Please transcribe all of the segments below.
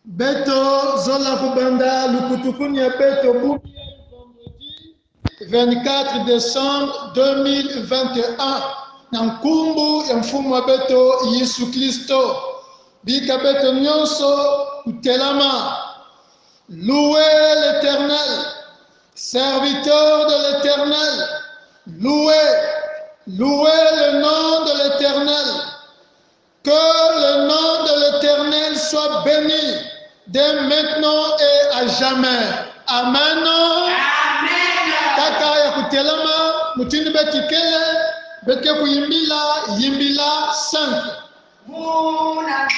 Beto zola kubanda lukutukuni ya beto bumi vendredi 24 décembre 2021 na nkumbu ya mfumu wa beto Yesu Kristo. Bika beto nyonso kutelama. Louez l'Éternel, serviteur de l'Éternel. Louez, louez le nom de l'Éternel. Que le nom de l'Éternel soit béni dès maintenant et à jamais. Amen. Amen. Kaka ya kutelama mutindi betikele beke kuyimbila yimbila 5. Muna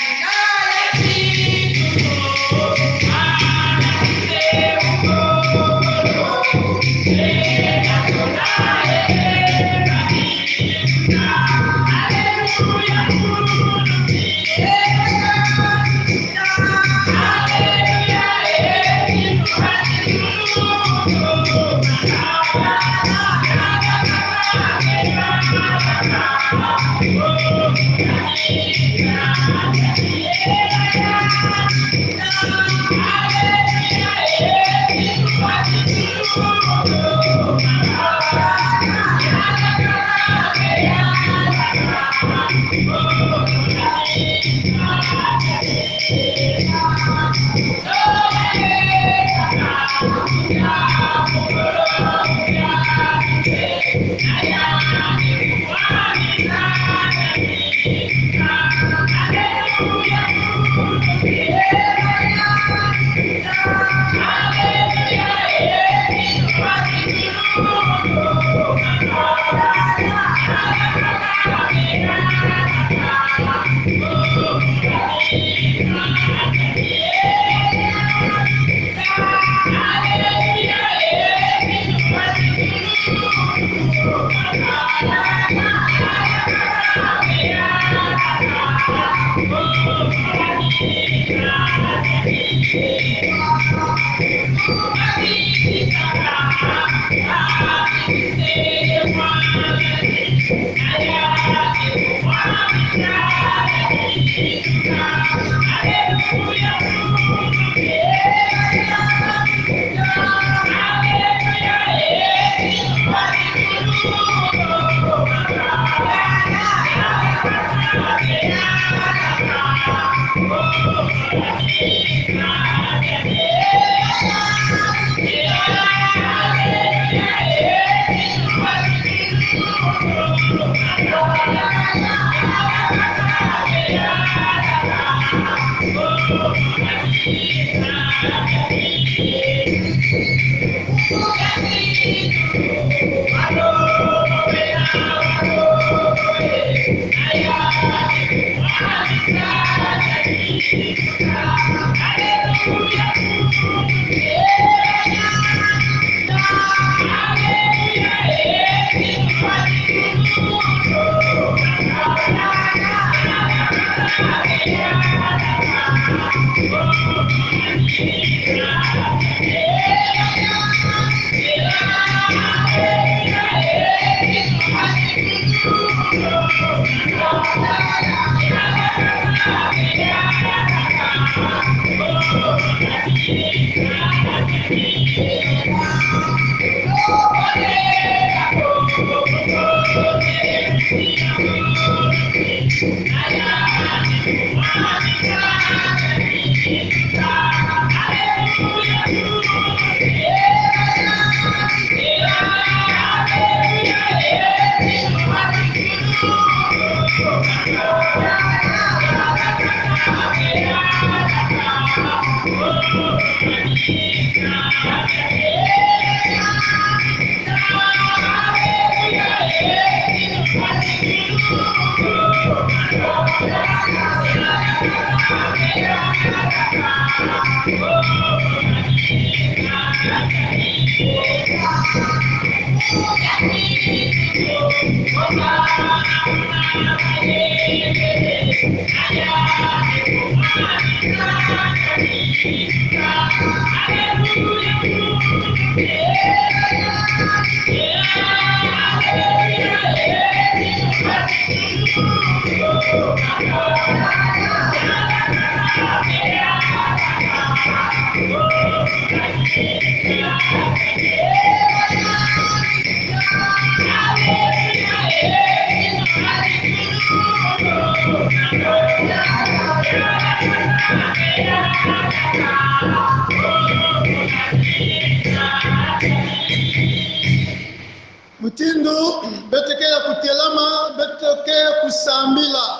Mutindu beteke ya kutelama beteke kusambila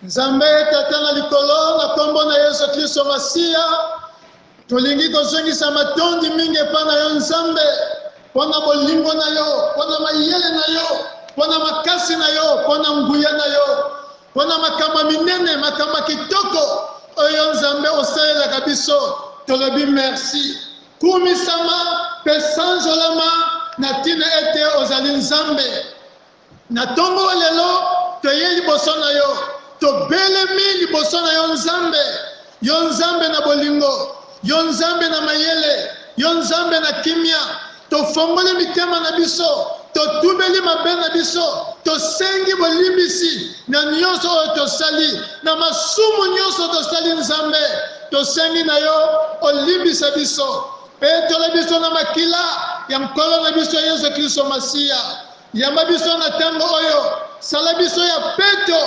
Nzambe Tata na likolo na kombo na Yesu Kristo Masiya tolingi kozongisa matondi mingi epai na yo Nzambe mpo na bolingo na yo, mpo na mayele na yo, mpo na makasi na yo, mpo na nguya na yo, mpo na makambo ya minene, makambo ya kitoko oyo Nzambe osalelaka biso. Tolobi merci. Kumisama mpe sanzolama na ntina ete ozali Nzambe. Na ntongo wa lelo, toyei liboso na yo, tobelemi liboso na yo Nzambe, yo Nzambe na bolingo, yo Nzambe na mayele, yo Nzambe na kimia. Tofongoli mitema na biso, totubeli mabe na biso, tosengi bolimbisi na nyonso oyo tosali, na masumu nyonso tosali. Nzambe, tosengi na yo olimbisa biso, petola biso na makila ya Nkolo na biso Yesu Kristo Masiya. Yamba biso na tango oyo, sala biso ya peto,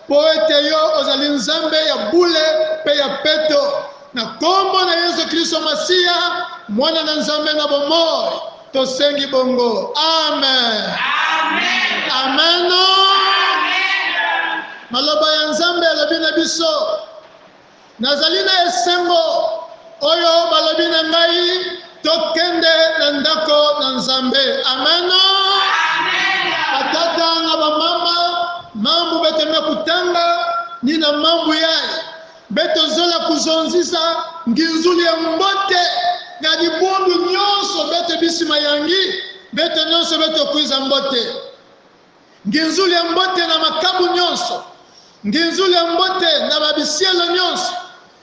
mpo ete yo ozali Nzambe ya bule mpe ya peto. Na kombo na Yesu Kristo Masiya, Mwana na Nzambe na bomoi, tosengi bongo. Amen. Amen. Maloba ya Nzambe elobi na biso, Nazali na esengo oyo balobi na ngai tokende na ndako na Nzambe. Amen. Batata na bamama mambu beteme kutanga ni na mambu yaye betozola kuzonzisa nginzulu ya mbote na libundu nyonso bete bisima yangi bete nyonso betokwiza mbote. Nginzulu ya mbote na makabu nyonso, nginzulu ya mbote na ba bisielo nyonso.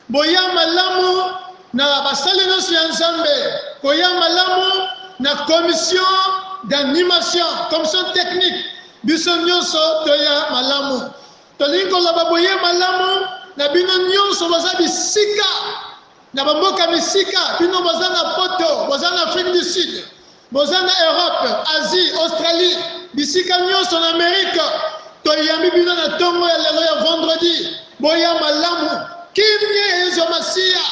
Boya malamu na basali nyonso ya Nzambe, koya malamu na commission d'animation, commission technique, biso nyonso toya malamu. Tolingi koloba boye malamu na bino nyonso boza bisika na ba mboka misika, bino boza na poto, boza na Afrique du Sud, boza na Europe, Asie, Australie, bisika nyonso na Amerique, toyambi bino na tongo ya lelo ya vendredi. Boya malamu, kimia ya Yesu Masiya,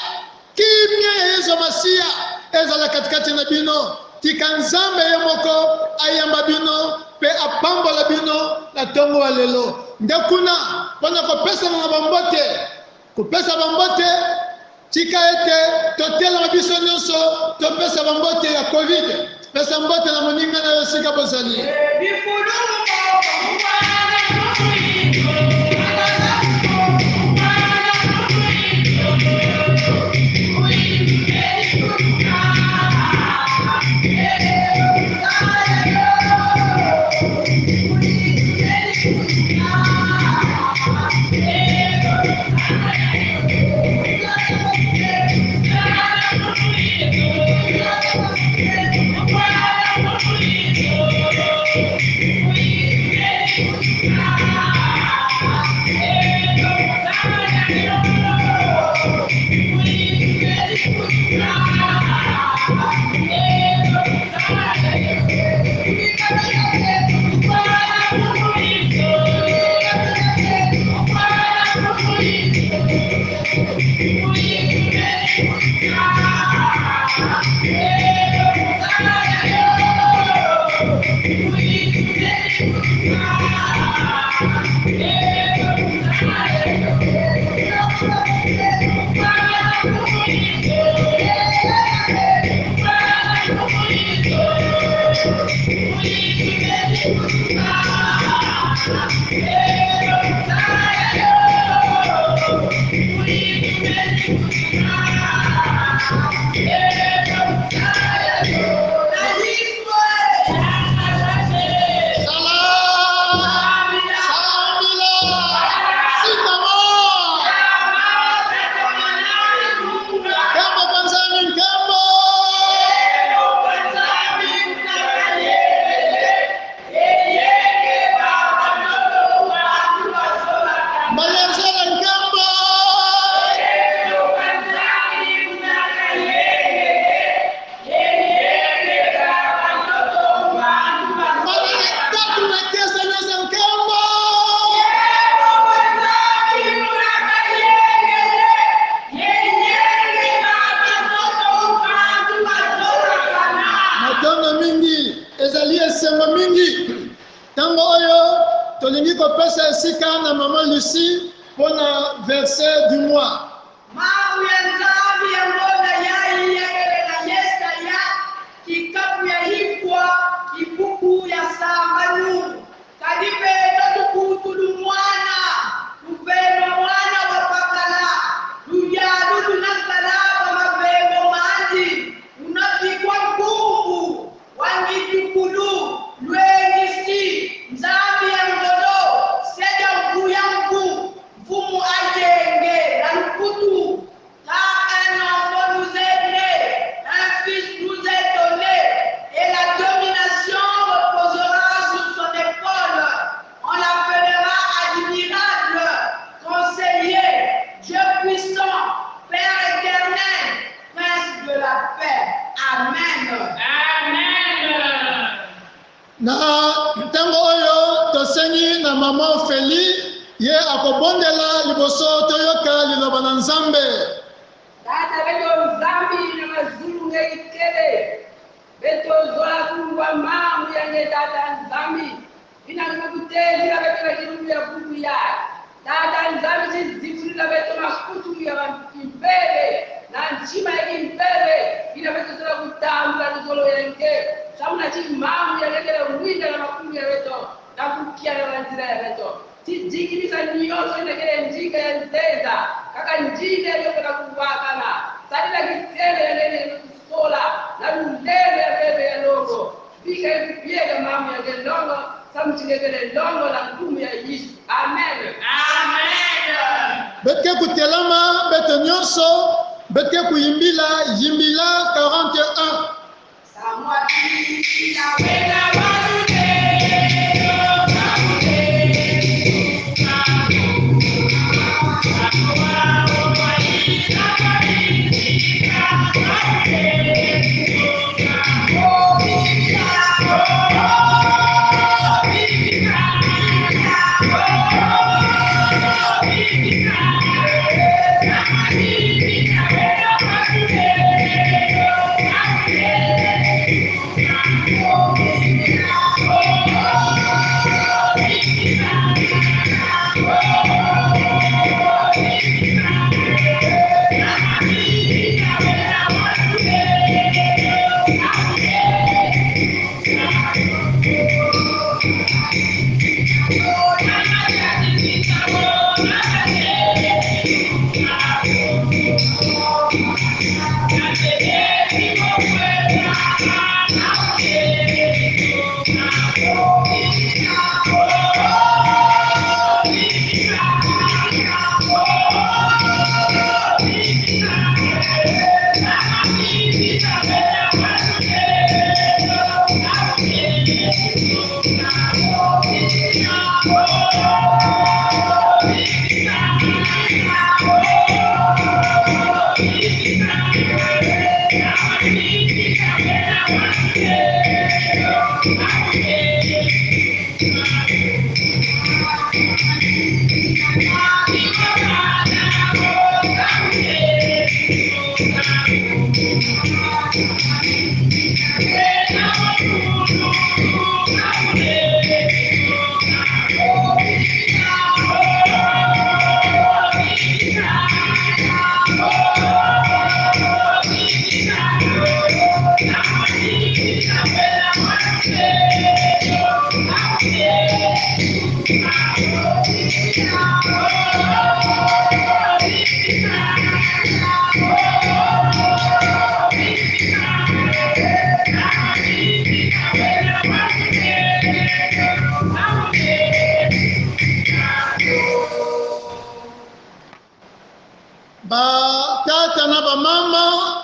kimia ya Yesu Masiya ezala katikati na bino. Tika Nzambe ye moko ayamba bino mpe apambola bino na tongo ya lelo. Nde kuna mpo na kopesana na bambote, Kopesa bambote, Tika ete totelema biso nyonso topesa bambote ya Covid. Pesa mbote na moninga na yo esika bozali. Lucie mpo na verset du mois. Mabu ya Nzambi ya ngonda yayi yekelela Yesaya kikapu ya hikwa ibuku ya samba nungu kadi beto tukutulu mwana lupelwa mwana wa pakala luyalu lunasalaba mabengo mandi unapikwa nkumbu wangitukulu lwengisi Nzambi ya ngolo seja nku ya nku mfumu ajenge na lukutu car un enfant nous est né, un fils nous est donné, et la domination reposera sur son épaule. On l'appellera admirable, conseiller, Dieu puissant, Père éternel, Prince de la paix. Amen. Amen. Na ntango oyo tosengi na mama Ofeli ye akobondela liboso toyoka liloba na Nzambe. Tata beto Nzambi na mazulu ngeikele beto zola kungwa mamu yange tata Nzambi inalima kutezila beto na kilungu ya buku ya tata Nzambi chizitulila beto makutu ya kimpele na nchima ya kimpele ina beto zola kutambula luzolo yange samuna chimamu yangekele mwinda na makulu ya beto na kukia na manzira ya beto tijingilisa nyonso inekele njinga ya nzeza kaka njinga yaliyokona kuwakala salila kitele yalene kusola na lulele ya bebe ya longo bika ikupieka mamu yake longo samuchilekele longo la nkumu ya Yesu. Amen. Amen. Beke kutelama beto nyonso beke kuyimbila yimbila 41. Batata na bamama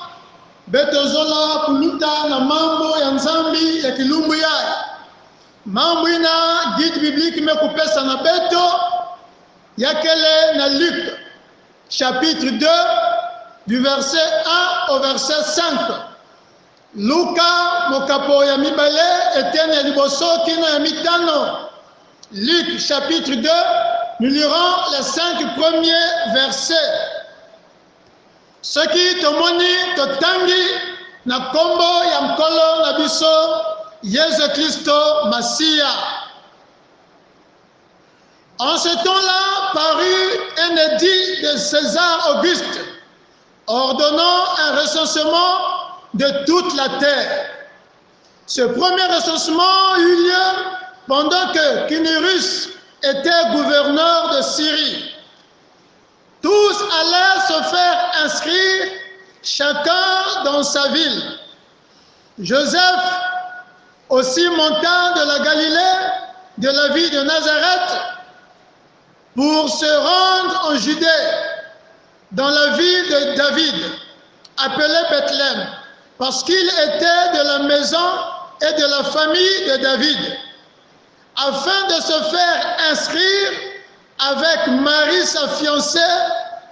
betozola kuluta na mambo ya Nzambi ya kilumbu yaye mambo ina guide biblique me kupesa na beto yakele na Luc chapitre 2 du verset 1 au verset 5. Luka mokapo ya mibale etene ya liboso kino ya mitano. Luc chapitre 2, nous lirons les 5 premiers versets. Soki tomoni totangi na kombo ya Nkolo na biso Yesu Kristo Masiya. En ce temps-là parut un édit de César Auguste ordonnant un recensement de toute la terre. Ce premier recensement eut lieu pendant que Quirinius était gouverneur de Syrie. Tous allaient se faire inscrire, chacun dans sa ville. Joseph aussi monta de la Galilée, de la ville de Nazareth, pour se rendre en Judée, dans la ville de David, appelée Bethléem, parce qu'il était de la maison et de la famille de David, afin de se faire inscrire avec Marie, sa fiancée,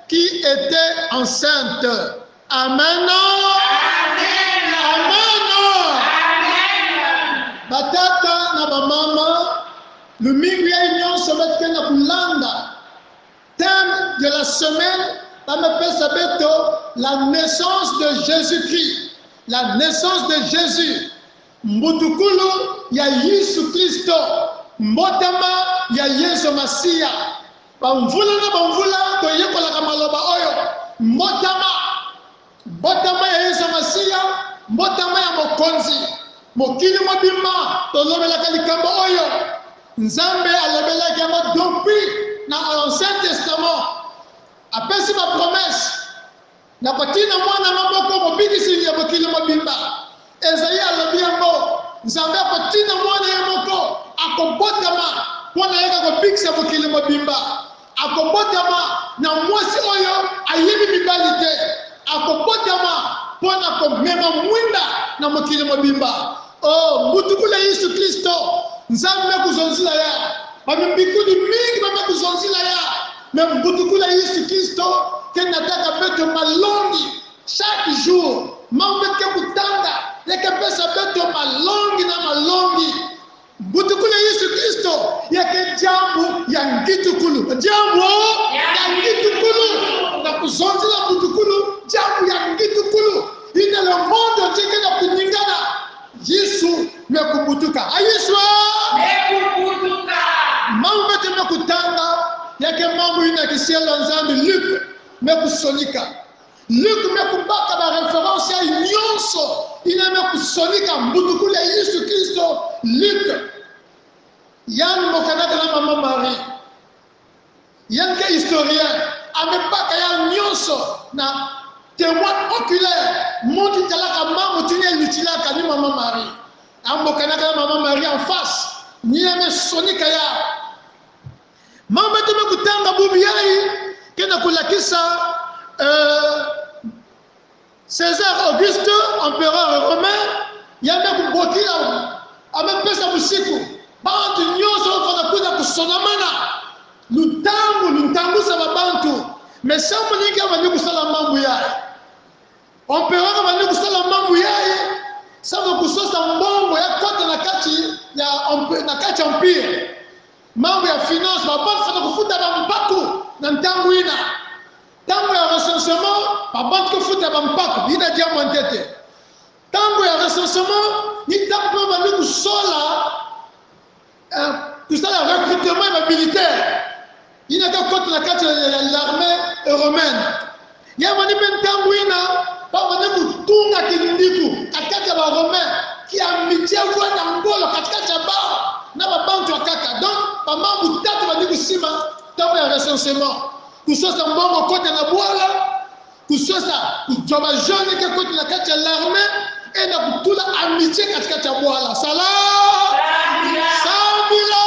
qui était enceinte. Amen. Amen. Amen. Amen. Batata na bamama, lumingu ya nyonso batikenda kulanda. Thème de la semaine, bamepesa beto la naissance de Jésus-Christ. La naissance de Jésus. Mbutukulu ya Yesu Kristo. Mbotama ya Yesu Masiya. Bamvula na bamvula toyekolaka maloba oyo. Mbotama. Mbotama ya Yesu Masiya, mbotama ya mokonzi. Mokili mobimba tolobelaka likambo oyo. Nzambe alobelaki yango depuis na Ancien Testament. Apesi ba promesse na kotina mwana na moko mobikisi ya mokili mobimba. Ezayi alobi yango, Nzambe akotina mwana ye moko akobotama mpo na ye kobikisa mokili mobimba. Akobotama na mwasi oyo ayebi mibali te. Akobotama mpo na komema mwinda na mokili mobimba. Oh, mbutukula Yesu Kristo, Nzambe kuzonzila ya bamimbikuli mingi bame kuzonzila ya me mbutukula Yesu Kristo ke nataka beto malongi chaque jour mambe ke kutanga yeke pesa beto malongi na malongi. Mbutukula Yesu Kristo yake jambo ya ngitukulu, jambo ya ngitukulu na kuzonzila mbutukulu, jambo ya ngitukulu ine le monde entier na kuningana. Yesu mekubutuka ayesu Mekubutuka. Mambo mete mekutanga yake mambo ina kisiela Nzambi. Luc mekusonika, Luc mekubaka ba référence ya nyonso ina mekusonika mbutukulu ya Yesu Kristo. Luc yan mokanaka na mama Marie, yan ke historien amebaka ya nyonso na témoin oculaire monti talaka mamu tini elutilaka ni mama Marie amokanaka na mama Marie en face ni amesonika ya mama te mekutanga bubi yai kena kulakisa César Auguste, empereur romain, yambe kubokila amepesa busiku bantu nyonso bafana kuza kusonamana lutangu luntangusa babantu mais sambo ningi abandi kusala mambo yaye empereur abandi kusala mambo yaye sambo kusosa mbongo ya kota na kati ya na kati ya empire mambo ya finance babantu fana kufuta bampaku na ntangu ina ntango ya recensement babantu kufuta bampaku ina diambo ntete ntango ya recensement ni ntango mpe bandi kusola kusala recrutement ya bamilitaire inaka kota na kati ya l'armée romaine ye bandi mpe ntango ina babandi kutunga kindiku katikati ya baromain kiamitie vwanda ngolo katikati ya bao na babantu ya kaka donc bamambu tatu bandi kusima ntango ya recensement kusosa mbongo kota na bwala kusosa kuzwa bajeune ke kota na kati ya l'armée e na kutula amitié katikati ya bwala sala sambila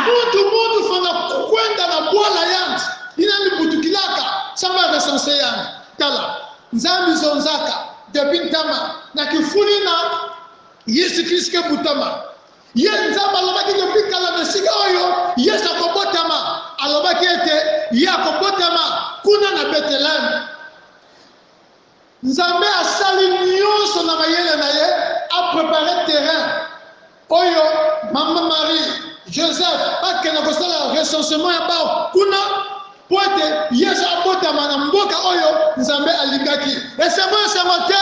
mutu mutu fana kukwenda na bwala yanti ina mibutukilaka samba recense yanti tala nzambi zonzaka depuis ntama na kifuli na Yesu Kristo ke butama ye nzambe alobaki depuis kala na esika oyo Yesu akobotama alobaki ete ye akobotama kuna na Bethlehem. Nzambe asali nyonso na mayele na ye a préparé terrain oyo mama Marie Joseph bakenda kosala recensement ya bao kuna po ete Yesu abotama na mboka oyo Nzambe alingaki. Esengo esengo te.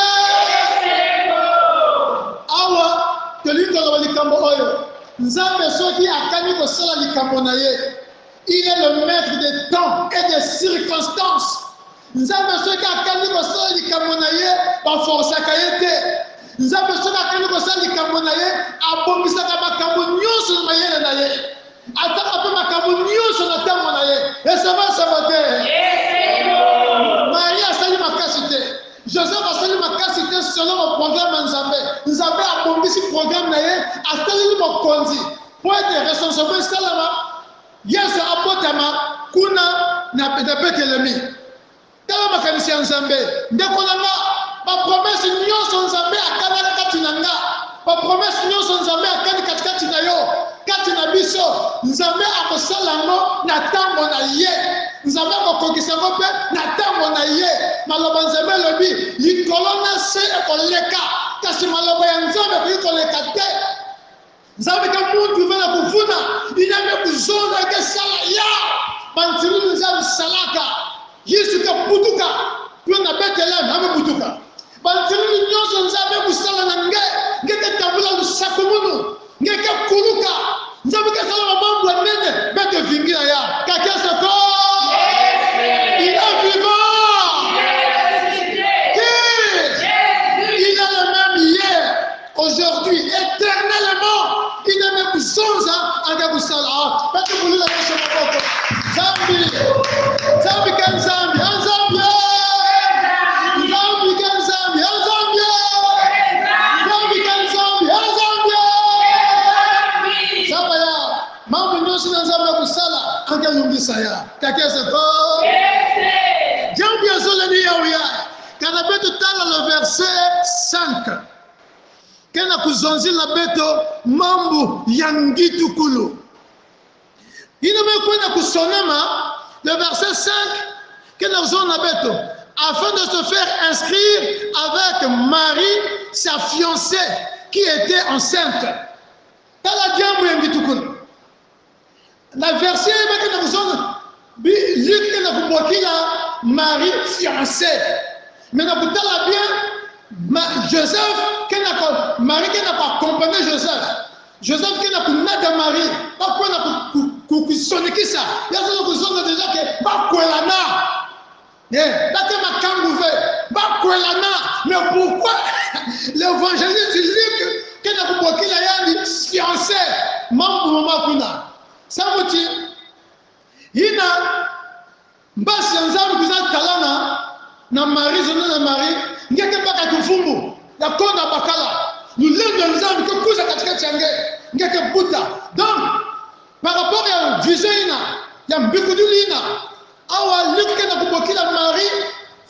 Awa tolingi koloba likambo oyo Nzambe soki akani kosala likambo na ye. Il est le maître des temps et des circonstances. Nzambe soki akani kosala likambo na ye, baforsaka ye te. Nzambe soki akani kosala likambo na ye, abongisaka makambo nyonso na mayele na ye. Ataka mpe makambo nyonso na ntango na ye. Esaba esaba te. Marie asali makasi te. Joseph asali makasi te selon ba programme ya Nzambe. Nzambe abongisi programme na ye, asaleli mokonzi mpo ete recensement esalama, Yesu abotama kuna na Betelemi. Tala makanisi ya Nzambe. Ndeko na nga, ba promesse nyonso Nzambe akanaka kati na nga, ba promesse nyonso Nzambe akani katikati na yo, kati na biso, Nzambe akosala yango na ntango na ye. Nzambe akokokisa yango mpe na ntango na ye. Maloba Nzambe elobi, likolo na se ekoleka, kasi maloba ya Nzambe ekoki koleka te. Nzambe ke muntu ve na kuvuna inambe kuzonga ke sala ya bantirulu Nzambe salaka Yesu ke butuka kuna na Bethlehem ame butuka bantirulu nyonso Nzambe kusala na nge nge ke tambula lusako munu nge ke kuluka Nzambe ke sala mamambu ya nene bete vingila ya kakesa ko il est vivant. Qui il est le même hier, aujourd'hui, éternellement. Iname kuzonza anga kusala. Ah, batu bulula Yesu maboko. Zambi. Zambi ke Nzambi. Ah, Nzambi. Nzambi ke Nzambi. Ah, Nzambi. Nzambi ke Nzambi. Ah, Nzambi. Zamba ya mambo nyonso na Nzambe kusala anga yungisa ya. Kakese ko. Jambi azolani yawe ya. Kana beto tala le verset 5. Kena kuzonzila beto mambu ya ngitukulu. Ino me kwenda kusonama le verset 5 kena kuzonzila beto afin de se faire inscrire avec Marie, sa fiancée, qui était enceinte. Tala diambu ya ngitukulu. Na verset bakenda kozonga Luc kenda kobokila Marie fiancée. Mais na kotala bien ma, Joseph kenda ko Marie kenda ko accompagner Joseph. Joseph kenda konata Marie bakwenda kusonikisa yazoza kozonga deja ke bakwelana. Yeah, bake makangu ve bakwelana. Mais pourquoi l'évangéliste Luc kenda kobokila yandi fiancé mambu mama kuna samuti yina mbasi ya Nzambe kuza talana na Marie zona na Marie ngeke baka kufumbu ya konda bakala lulendo ya Nzambe kukuza katikati ya nge ngeke buta. Donc par rapport ya vision ina ya mbikudulu ina awa Luc kenda kubokila Marie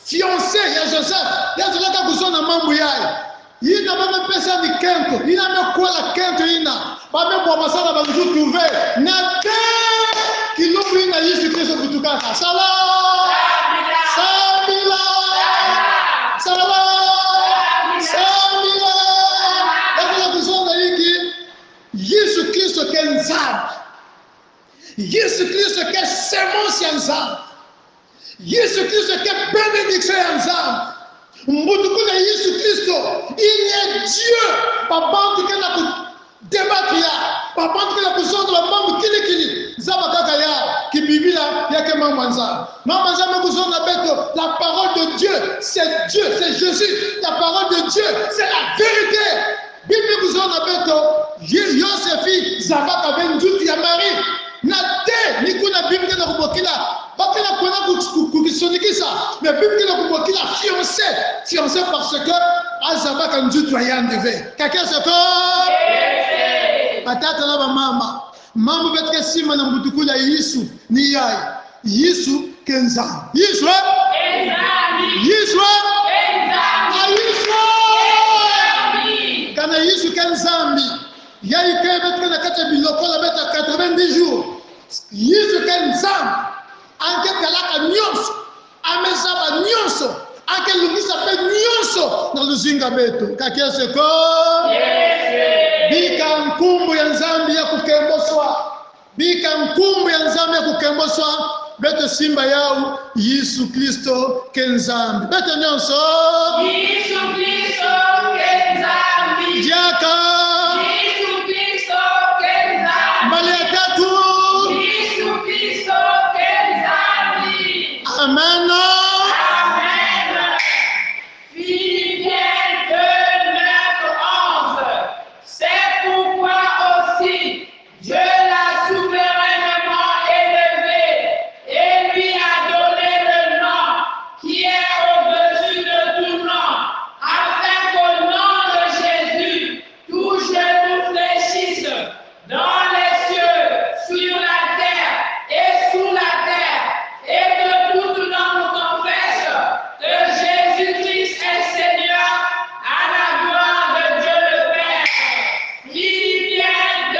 fiancée ya Joseph yazalaka kuzona mambu yaye yina bamepesa ni kento yina mekwela kento yina bamebwa masala banzutu ve na te kilumbu yina Yesu Kristo kutukaka sala samila sala samila yakula kuzonga yiki Yesu Kristo ke Nzambe. Yesu Kristo ke semence ya Nzambe. Yesu Kristo ke bénédiction ya Nzambe. Mbutu kuna Yesu Kristo, il est Dieu. Babantu ke na ku débattre ya, babantu ke na kuzonga bamambu kilikili. Nzambe kaka ya kibibila ya ke mambo ya Nzambe. Mama Nzambe kuzonga beto, la parole de Dieu, c'est Dieu, c'est Jésus. La parole de Dieu, c'est la vérité. Bible kuzonga beto, Yosefi zabaka be nzutu ya Marie. Na te ni kuna Bible na kubokila. Bakena kuna kukisonikisa. Mais Bible na kubokila fiancé, fiancé parce que azabaka nzutu ya yandeve. Kakese ko. Batata na ba mama. Mambo betke sima na mbutukula Yesu ni yai. Yesu kenza. Yesu. Yesu. Yesu. Kana Yesu kenzambi. Yai ke betke na kati biloko la beta 90 jours. Yesu kenzambi. Anke talaka nyonso. Amezaba nyonso. Anke lungisa pe nyonso na luzinga beto. Kakese ko. Bika nkumbu ya Nzambi ya kukemboswa. Bika nkumbu ya Nzambi ya kukemboswa. Beto simba yau Yesu Kristo ke Nzambi. Beto nyonso. Yesu Kristo ke Nzambi. Diaka. Yesu Kristo ke Nzambi. Mbali ya tatu. Yesu Kristo Amen. Amen. Philippiens 2, 9, 11. C'est pourquoi aussi Dieu l'a souverainement élevé et lui a donné le nom qui est au-dessus de tout nom, afin qu'au nom de Jésus, tout genou fléchisse dans les cieux, sur la terre et sous la terre, et que toute langue confesse que Jésus-Christ est Seigneur, à la gloire de Dieu le Père. Philippiens 2,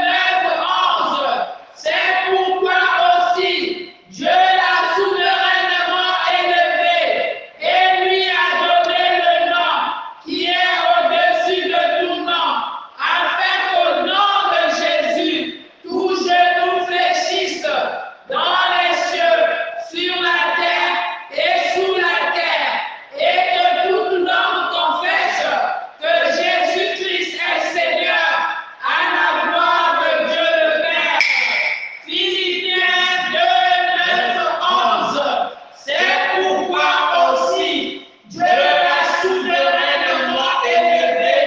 9, 11. C'est pourquoi aussi Dieu l'a souverainement élevé et lui a donné le nom qui est au-dessus de tout nom, afin qu'au nom de Jésus, tout genou fléchisse dans les cieux, sur la terre et sous la terre, et que toute langue confesse que Jésus-Christ est Seigneur, à la gloire de Dieu le Père. Philippiens 2, 9, 11. C'est pourquoi aussi Dieu l'a souverainement élevé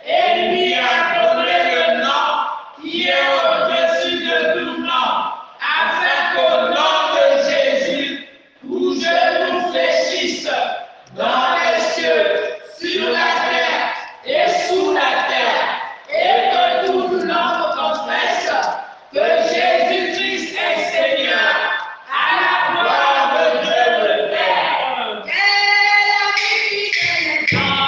et lui a donné le nom qui est au-dessus de tout nom, afin qu'au nom de Jésus, tout genou fléchisse dans les cieux, sur la terre et sous la terre, et que toute langue confesse que Jésus-Christ est Seigneur, à la gloire de Dieu le Père. Quel ami fidèle.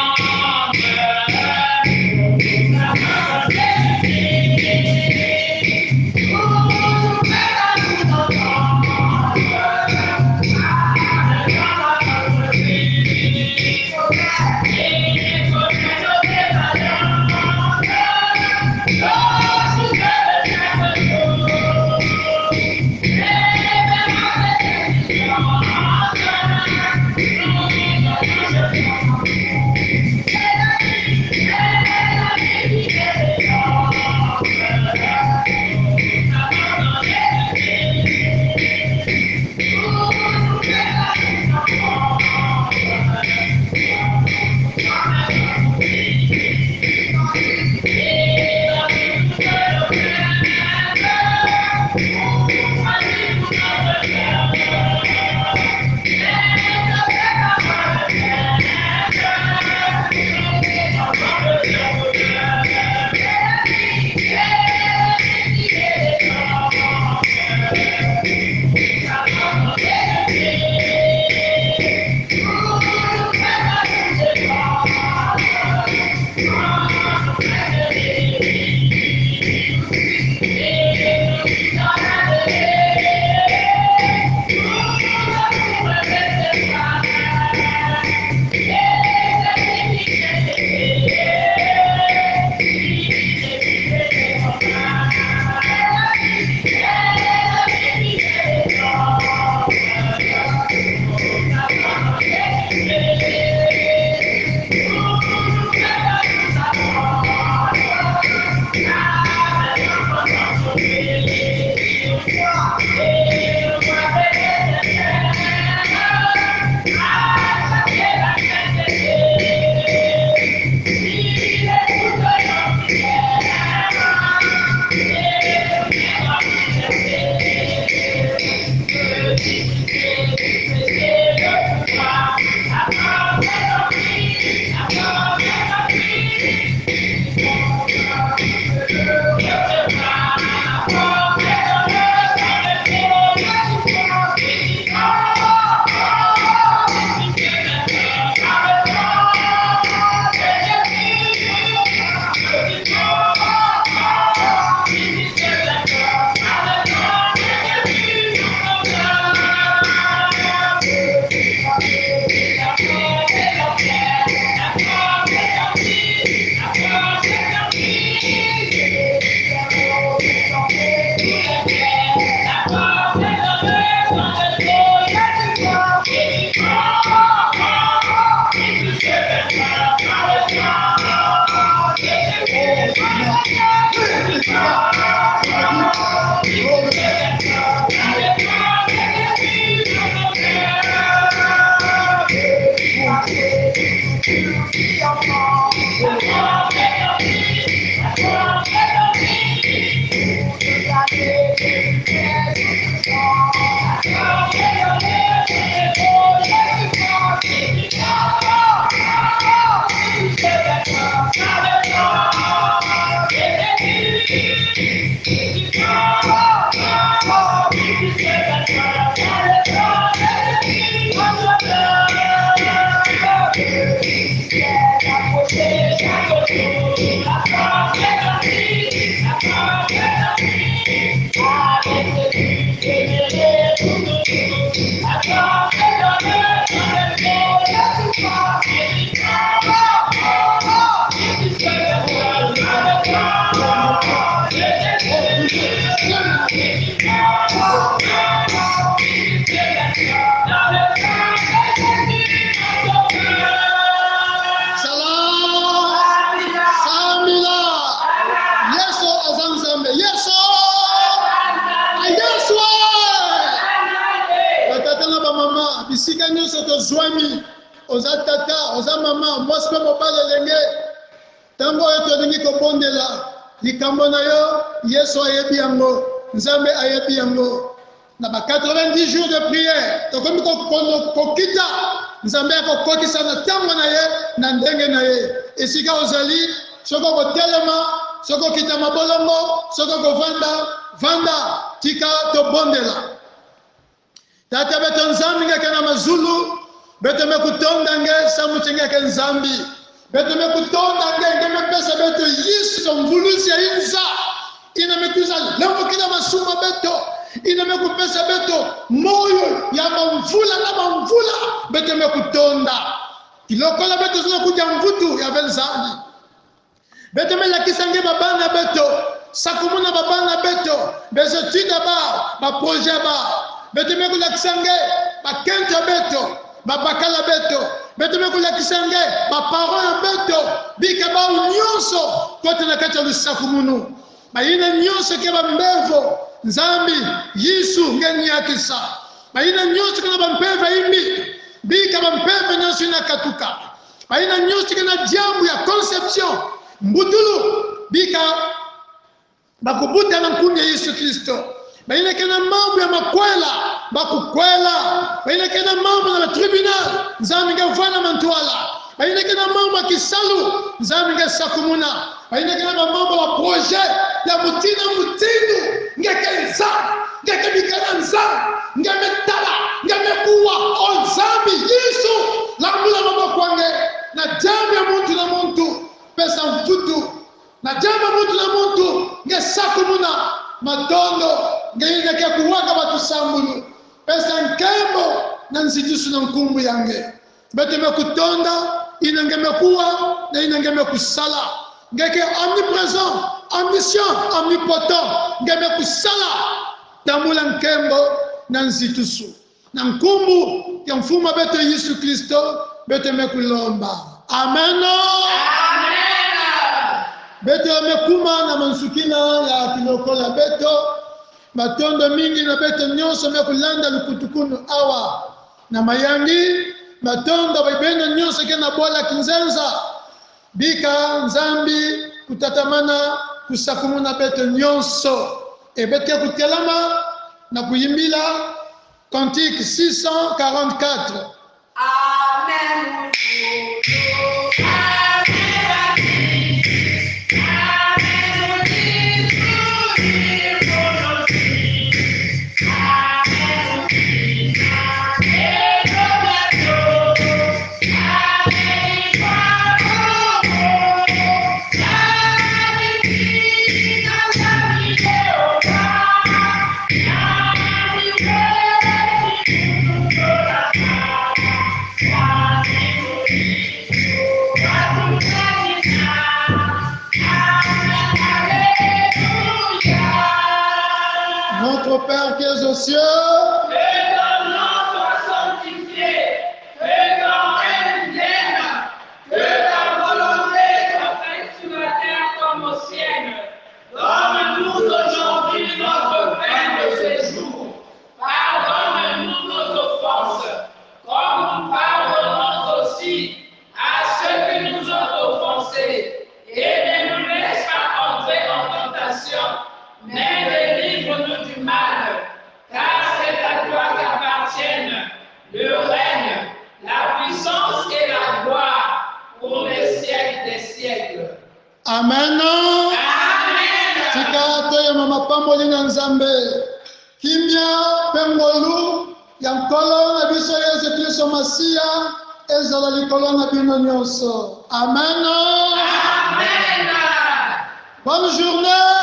Bisika nyonso tozwami, oza tata, oza mama, mwasi mpe mobali elenge, ntango oyo tolingi kobondela likambo na yo, Yesu ayebi yango, Nzambe ayebi yango. Na ba 90 jours de prière tokomi kokita, Nzambe akokokisa na ntango na ye na ndenge na ye. Esika ozali, soki okotelema, soki okita mabolongo, soki okovanda, vanda, tika tobondela. Tata beto Nzambi ngeke na mazulu, beto mekutonda nge samuti ngeke Nzambi, beto mekutonda nge nge mepesa beto Yesu mvuluzi ya inza ina mekuza lembukila masuma beto ina mekupesa beto moyo ya mamvula na mamvula beto mekutonda kilokola beto zina kuja mvutu ya Nzambi. Beto melakisa nge babana beto sakumuna babana beto bezotinda ba baprojet ba beto mekolakisa nge bakento beto babakala beto beto mekolakisa nge baparent ya beto bika bao nyonso kote na kati ya lusakumunu bayina nyonso ke bambevo Nzambi Yesu nge nyakisa bayina nyonso ke na bampeve imbi bika bampeve nyonso ina katuka bayina nyonso ke na diambu ya conception mbutulu bika bakubuta na nkundi ya Yesu Kristo bayina ke na mambo ya makwela bakukwela bayina ke na mambo na tribunal Nzambi nge vana mantwala bayina ke na mambo ya kisalu Nzambi nge sakumuna bayina ke na bamambo ya projet ya mutina mutindu ngeke Nzambi ngeke bikana Nzambi nge metala nge mekuwa o Nzambi Yesu lambula maboko wange na diambu ya muntu na muntu pesa mfutu na diambu ya muntu na muntu nge sakumuna matondo nge ineke kuwaka batu sambulu pesa nkembo na nzitusu na nkumbu yange beto mekutonda ina nge mekuwa na ina nge mekusala ngeke omniprésent omniscient omnipotent nge mekusala tambula nkembo na nzitusu na nkumbu ya mfumu beto Yesu Kristo beto mekulomba. Amen. Amen. Beto mekuma na mansukina ya kilokola beto matondo mingi na beto nyonso mekulanda lukutukunu awa na mayangi matondo baibeno nyonso ke na bwala kinzenza bika Nzambi kutatamana kusakumuna beto nyonso ebete kutelama na kuyimbila cantique 644. Amen. Notre Père qui es aux cieux, Que ton nom soit sanctifié, que ton règne vienne, que ta volonté soit faite sur la terre comme au ciel. Donne-nous aujourd'hui notre pain de ce jour. Pardonne-nous nos offenses, comme nous pardonnons aussi à ceux qui nous ont offensés. Et ne nous laisse pas entrer en tentation, mais délivre-nous du mal, car c'est à toi qu'appartiennent le règne, la puissance et la gloire pour les siècles des siècles. Amen. Amen. Tika toyema mapamboli na Nzambe kimia mpe ngolu ya Nkolo na biso Yesu Kristo Masiya ezala likolo na bino nyonso. Amen. Amen. Bonne journée.